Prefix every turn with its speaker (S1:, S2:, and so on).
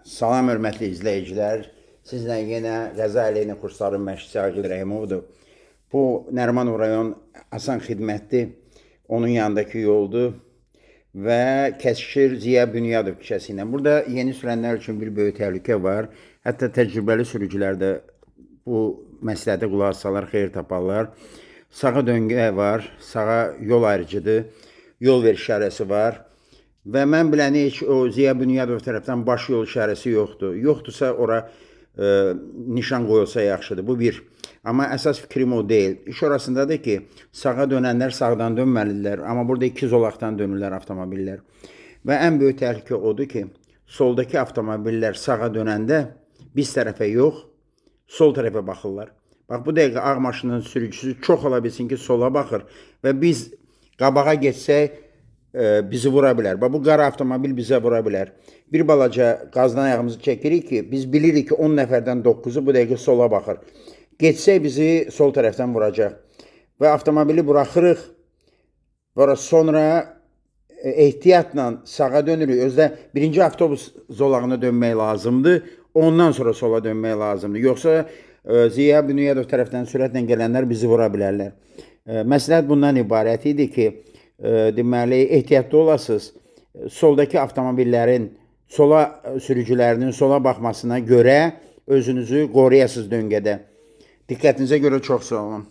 S1: Salam hörmətli izləyicilər. Sizlə yenə Qəza əleyhinə kursların məşqçisi Aqil Rəhimovdur. Bu Nərimanov rayon asan xidmətli, onun yanındakı yoldur və kəsişir Ziya Bünyadov küçəsi ilə. Burada yeni sürənlər üçün bir böyük təhlükə var. Hətta təcrübəli sürücülər də bu məsləhətə qulaq assalar xeyir taparlar. Sağa döngə var, sağa yol ayrıcıdır, yol ver işarəsi var. Və mən biləni heç o Ziya Bünyadov tərəfdən baş yol işarəsi yoxdur. Yoxdursa ora nişan qoyulsa yaxşıdır. Bu bir. Amma əsas fikrim o deyil. İş orasındadır ki, sağa dönənlər sağdan dönməlidirlər. Amma burada iki zolaqdan dönürlər avtomobillər. Və ən böyük təhlükə odur ki, soldakı avtomobillər sağa dönəndə biz tərəfə yox, sol tərəfə baxırlar. Bax bu dəqiqə ağ maşının sürücüsü çox ola bilsin ki, sola baxır və biz qabağa getsək bizi vura bilər. Bax bu qara avtomobil bizə vura bilər. Bir balaca qazdan ayağımızı çəkirik ki, biz bilirik ki, 10 nəfərdən 9-u bu dəqiqə sola baxır. Getsək bizi sol tərəfdən vuracaq. Və avtomobili buraxırıq. Və sonra ehtiyatla sağa dönürük. Özdə birinci avtobus zolağına dönmək lazımdır. Ondan sonra sola dönmək lazımdır. Yoxsa Ziya Bünyadov tərəfdən sürətlə gələnlər bizi vura bilərlər. Məsləhət bundan ibarət idi ki, deməli ehtiyatlı olasınız. Soldakı avtomobillərin sola sürücülərinin sola baxmasına görə özünüzü qoruyasınız döngədə. Diqqətinizə görə çox sağ olun.